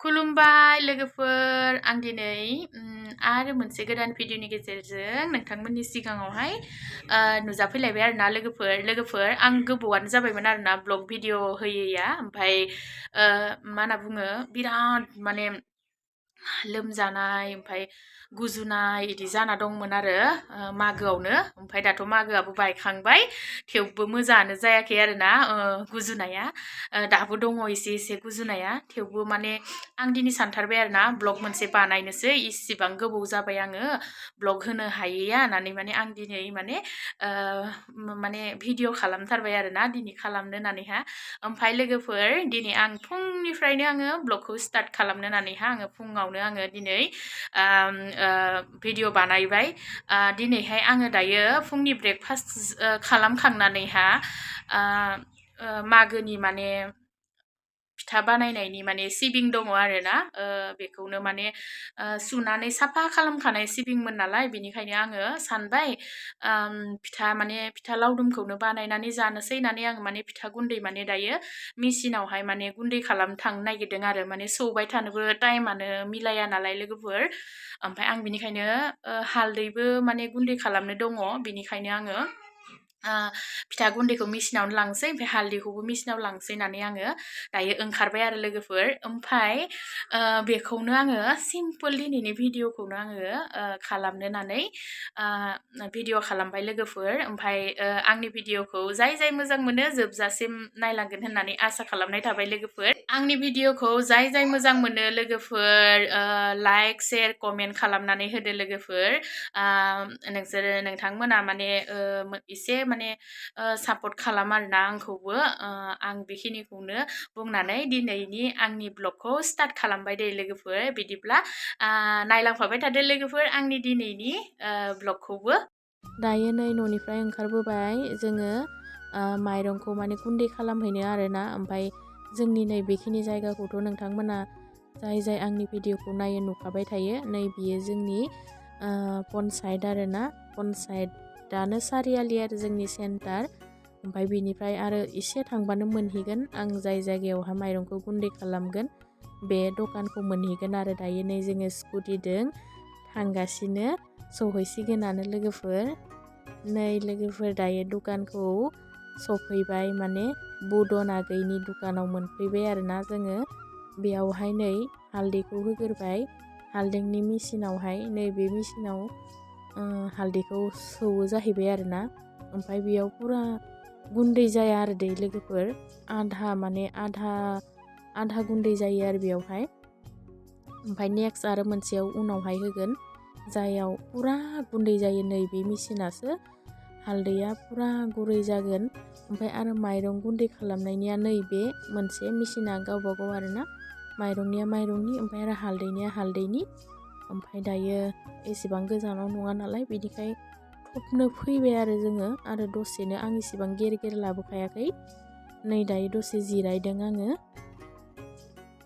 खुलुमबाय लोगोफोर आं दिनै आरो मोनसे गोदान भिडिअनि गेजेरजों नोंथांमोननि सिगाङावहाय नुजाफैलायबाय आरोना लोगोफोर आं गोबावानो जाबायमोन आरोना ब्लग भिडिअ होयैया ओमफ्राय मा होनना बुङो बिराद माने लोमजानाय ओमफ्राय गुजुनाय इदि जाना दंमोन आरो मागोआवनो ओमफ्राय दाथ' मागोआबो बायखांबाय थेवबो मोजाङानो जायाखै आरोना गुजुनाया दाबो दङ एसे गुजुनाया थेवबो माने आं दिनै सानथारबाय आरोना ब्लग मोनसे बानायनोसै इसिबां गोबाव जाबाय आङो ब्लग होनो हायैया होननानै माने आं दिनै माने भिडिअ खालामथारबाय आरोना दिनै खालामनो होननानैहा ओमफ्राय लोगोफोर दिनै आं फुंनिफ्रायनो आङो ब्लगखौ स्टार्ट खालामनो होननानैहा आङो फुङावनो आङो दिनै भिडिअ बानायबाय दिनैहाय आङो दायो फुंनि ब्रेकफास्ट खालामखांनानैहा मागोनि माने फिथा बानायनायनि माने सिबिं दङ आरोना बेखौनो माने सुनानै साफा खालामखानाय सिबिंमोन नालाय बेनिखायनो आङो सानबाय फिथा लावदुमखौनो बानायनानै जानोसै होननानै आङो माने फिथा गुन्दै माने दायो मेसिनावहाय माने गुन्दै खालामनो थांनो नागिरदों आरो माने सौबाय थानोबो टाइमानो मिलाया नालाय लोगोफोर ओमफ्राय आं बिनिखायनो हालदैबो माने गुन्दै खालामनो दङ बिनिखायनो आङो फिथा गुन्दैखौ मेसिनावनो लांसै ओमफ्राय हालदैखौबो मेसिनाव लांसै होननानै आङो दायो ओंखारबाय आरो लोगोफोर ओमफ्राय बेखौनो आङो सिम्पोल दिनैनि भिडिअखौनो आङो खालामनो होननानै भिडिअ खालामबाय लोगोफोर ओमफ्राय आंनि भिडिअखौ जाय मोजां मोनो जोबजासिम नायलांगोन होननानै आसा खालामनाय थाबाय लोगोफोर आंनि भिडिअखौ जाय मोजां मोनो लोगोफोर लाइक शेयार कमेन्ट खालामनानै होदो लोगोफोर नोंथांमोना माने एसे माने सापर्ट खालाम आरोना आंखौबो आं बेखिनिखौनो बुंनानै दिनैनि आंनि ब्लगखौ स्टार्ट खालामबाय दे लोगोफोर बिदिब्ला नायलांफाबाय थादो लोगोफोर आंनि दिनैनि ब्लगखौबो दायो नै न'निफ्राय ओंखारबोबाय जोङो माइरंखौ माने गुन्दै खालामहैनो आरोना ओमफ्राय जोंनि नै बेखिनि जायगाखौथ' नोंथांमोना जाय आंनि भिडिअखौ नायो नुखाबाय थायो नै बियो जोंनि पन्सायत आरोना पन्सायतआनो सारियालि आरो जोंनि सेन्टार ओमफ्राय बिनिफ्राय आरो एसे थांबानो मोनहैगोन आं जाय जायगायावहा माइरंखौ गुन्दै खालामगोन बे दखानखौ मोनहैगोन आरो दायो नै जोङो स्कुटिजों थांगासिनो सहैसिगोनानो लोगोफोर नै लोगोफोर दायो दखानखौ सफैबाय माने बुदन आगैनि दखानाव मोनफैबाय आरोना जोङो बेयावहाय नै हालदैखौ होग्रोबाय हालदैनि मेसिनावहाय नैबे मेसिनाव हालदैखौ सौवो जाहैबाय आरोना ओमफ्राय बेयाव पुरा गुन्दै जाया आरो दै लोगोफोर आधा गुन्दै जायो आरो बेयावहाय ओमफ्राय नेक्स्ट आरो मोनसेयाव उनावहाय होगोन जायाव पुरा गुन्दै जायो नै बे मेसिनासो हालदैया पुरा गुरै जागोन ओमफ्राय आरो माइरं गुन्दै खालामनायनिया नैबे मोनसे मेसिना गावबा गाव आरोना माइरंनिया माइरंनि ओमफ्राय आरो हालदैनिया हालदैनि ओमफ्राय दायो एसेबां गोजानाव नङा नालाय बिनिखाय थबनो फैबाय आरो जोङो आरो दसेनो आं इसेबां गेर लाबोखायाखै नै दायो दसे जिरायदों आङो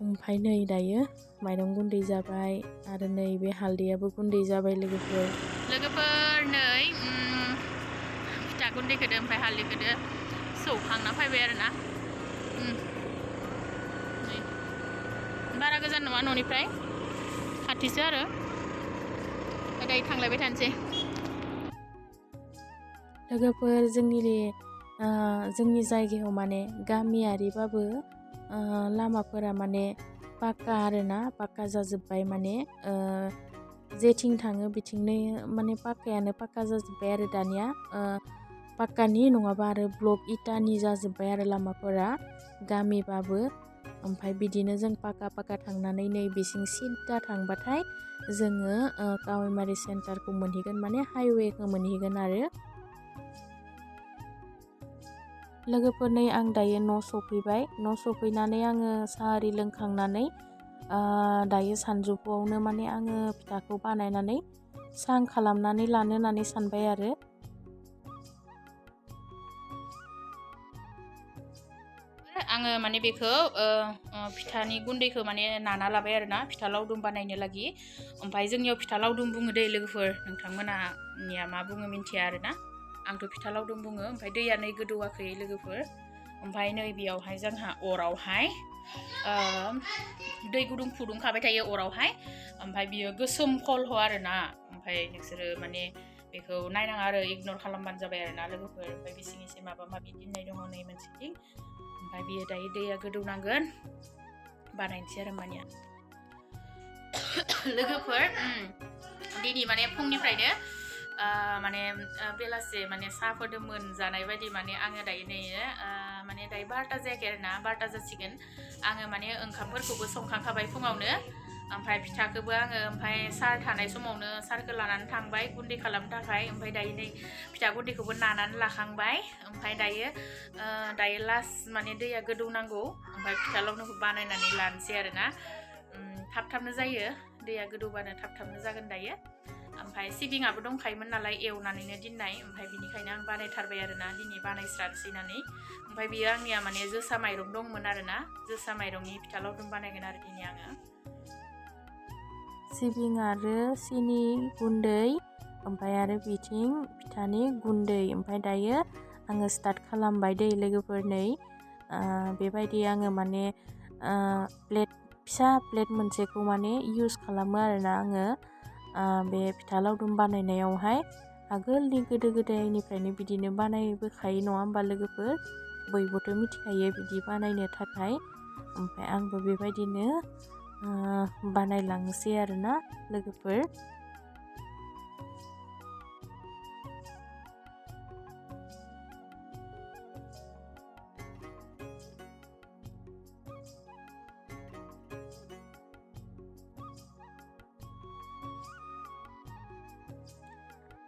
ओमफ्राय नै दायो माइरं गुन्दै जाबाय आरो नै बे हालदैयाबो गुन्दै जाबाय लोगोफोर नै फिथा गुन्दैखौदो ओमफ्राय हालदैखौदो सौखांना फैबाय आरोना बारा गोजान नङा न'निफ्राय खाथिसो आरो दायो थांलायबाय थानोसै लोगोफोर जोंनि जायगायाव माने गामियारिबाबो लामाफोरा माने पाक्का आरोना पाक्का जाजोब्बाय माने जेथिं थाङो बिथिंनो माने पाक्कायानो पाक्का जाजोब्बाय आरो दानिया पाक्कानि नङाबा आरो ब्लक इटानि जाजोब्बाय आरो लामाफोरा गामिबाबो ओमफ्राय बिदिनो जों पाक्का थांनानै नै बिसिं सिदा थांबाथाय जोङो कावैमारि सेन्टारखौ मोनहैगोन माने हाइवेखौ मोनहैगोन आरो लोगोफोर नै आं दायो न' सफैबाय न' सफैनानै आङो साहा आरि लोंखांनानै दायो सानजौफुआवनो माने आङो फिथाखौ बानायनानै सां खालामनानै लानो होननानै सानबाय आरो आङो माने बेखौ फिथानि गुन्दैखौ माने नाना लाबाय आरोना फिथा लावदुम बानायनो लागि ओमफ्राय जोंनियाव फिथा लावदुम बुङो दै लोगोफोर नोंथांमोनानिया मा बुङो मिन्थिया आरोना आंथ' फिथा लावदुम बुङो ओमफ्राय दैया नै गोदौवाखै लोगोफोर ओमफ्राय नै बेयावहाय जोंहा अरावहाय दै गुदुं फुदुंखाबाय थायो अरावहाय ओमफ्राय बियो गोसोम खलह आरोना ओमफ्राय नोंसोरो माने बेखौ नायनाङा आरो इगनर खालामबानो जाबाय आरोना लोगोफोर ओमफ्राय बिसिं एसे माबा माबि दोननाय दङ नै मोनसेथिं ओमफ्राय बियो दायो दैया गोदौनांगोन बानायनोसै आरो मानिया लोगोफोर दिनै माने फुंनिफ्रायनो माने बेलासे माने साहाफोरदो मोनजानाय बायदि माने आङो दायो नै माने दायो 12ता जायाखै आरोना 12ता जासिगोन आङो माने ओंखामफोरखौबो संखांखाबाय फुङावनो ओमफ्राय फिथाखौबो आङो ओमफ्राय सार थानाय समावनो सारखौ लानानै थांबाय गुन्दै खालामनो थाखाय ओमफ्राय दायो नै फिथा गुन्दैखौबो नानानै लाखांबाय ओमफ्राय दायो लास्ट माने दैया गोदौनांगौ ओमफ्राय फिथा लावदुमखौ बानायनानै लानोसै आरोना थाब थाबनो जायो दैया गोदौबानो थाब थाबनो जागोन दायो ओमफ्राय सिबिङाबो दंखायोमोन नालाय एवनानैनो दोननाय ओमफ्राय बिनिखायनो आं बानायथारबाय आरोना दिनै बानायस्रानोसै होननानै ओमफ्राय बियो आंनिया माने जोसा माइरं दंमोन आरोना जोसा माइरंनि फिथा लावदुम बानायगोन आरो दिनै आङो सिबिं आरो सिनि गुन्दै ओमफ्राय आरो बिथिं फिथानि गुन्दै ओमफ्राय दायो आङो स्टार्ट खालामबाय दै लोगोफोर नै बेबायदि आङो माने फिसा प्लेट मोनसेखौ माने इउस खालामो आरोना आङो बे फिथा लावदुम बानायनायावहाय आगोलनि गोदो गोदायनिफ्रायनो बिदिनो बानायबोखायो नङा होमबा लोगोफोर बयबोथ' मिथिखायो बिदि बानायनो थाखाय ओमफ्राय आंबो बेबायदिनो बानायलांनोसै आरोना लोगोफोर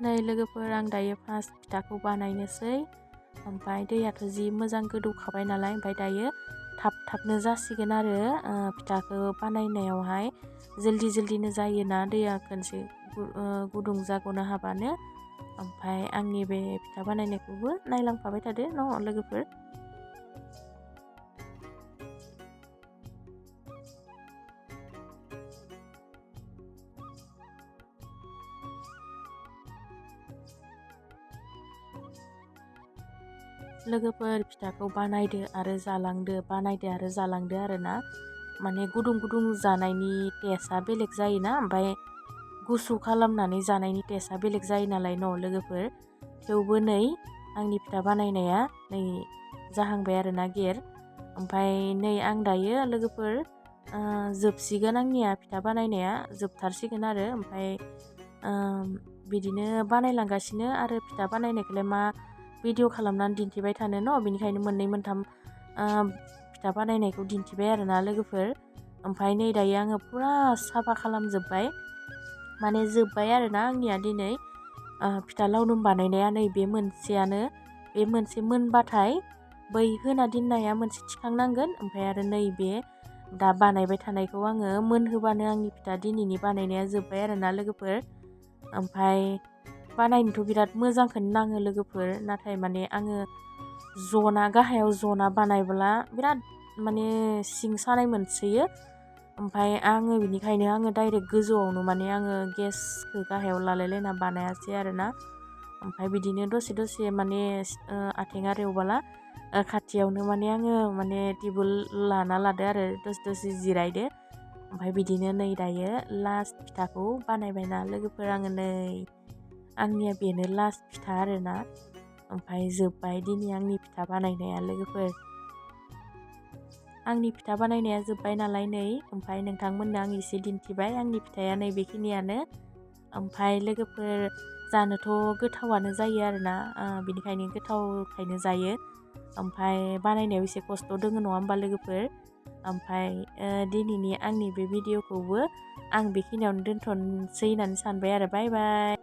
नै लोगोफोर आं दायो फार्स्ट फिथाखौ बानायनोसै ओमफ्राय दैयाथ' जि मोजां गोदौखाबाय नालाय ओमफ्राय दायो थाबनो जासिगोन आरो फिथाखौ बानायनायावहाय जल्दिनो जायोना दैया खनसे गुदुं जाग'नो हाबानो ओमफ्राय आंनि बे फिथा बानायनायखौबो नायलांफाबाय थादो न' लोगोफोर लोगोफोर फिथाखौ बानायदो आरो जालांदो आरोना माने गुदुं जानायनि टेस्टआ बेलेग जायोना ओमफ्राय गुसु खालामनानै जानायनि टेस्टआ बेलेग जायो नालाय न' लोगोफोर थेवबो नै आंनि फिथा बानायनाया नै जाहांबाय आरोना ओमफ्राय नै आं दायो लोगोफोर जोबसिगोन आंनिया फिथा बानायनाया जोबथारसिगोन आरो ओमफ्राय बिदिनो बानायलांगासिनो आरो फिथा बानायनायखौलाय मा भिडिअ खालामनानै दिन्थिबाय थानो न' बेनिखायनो मोननै मोनथाम फिथा बानायनायखौ दिन्थिबाय आरोना लोगोफोर ओमफ्राय नै दायो आङो फुरा साफा खालामजोब्बाय माने जोब्बाय आरोना आंनिया दिनै फिथा लावदुम बानायनाया नै बे मोनसेयानो बे मोनसे मोनबाथाय बै होना दोननाया मोनसे थिखांनांगोन ओमफ्राय आरो नैबे दा बानायबाय थानायखौ आङो मोनहोबानो आंनि फिथा दिनैनि बानायनाया जोब्बाय आरोना लोगोफोर ओमफ्राय बानायनोथ' बिराद मोजांखौनो नाङो लोगोफोर नाथाय माने आङो गाहायाव जना बानायब्ला बिराद माने सिं सानाय मोनसोयो ओमफ्राय आङो बिनिखायनो आङो डाइरेक्ट गोजौआवनो माने आङो गेसखौ गाहायाव लालायलायना बानायासै आरोना ओमफ्राय बिदिनो दसे माने आथिङा रेवबाला खाथियावनो माने आङो माने टेबोल लाना लादो आरो दसे जिरायदो ओमफ्राय बिदिनो नै दायो लास्ट फिथाखौ बानायबायना लोगोफोर आङो नै आंनिया बेनो लास्ट फिथा आरोना ओमफ्राय जोब्बाय दिनै आंनि फिथा बानायनाया लोगोफोर आंनि फिथा बानायनाया जोब्बाय नालाय नै ओमफ्राय नोंथांमोननो आं एसे दिन्थिबाय आंनि फिथाया नै बेखिनियानो ओमफ्राय लोगोफोर जानोथ' गोथावानो जायो आरोना बिनिखायनो गोथावखायनो जायो ओमफ्राय बानायनायाव एसे खस्थ' दोङो नङा होमबा लोगोफोर ओमफ्राय दिनैनि आंनि बे भिडिअखौबो आं बेखिनियावनो दोनथ'नोसै होननानै सानबाय आरो बाय बाय।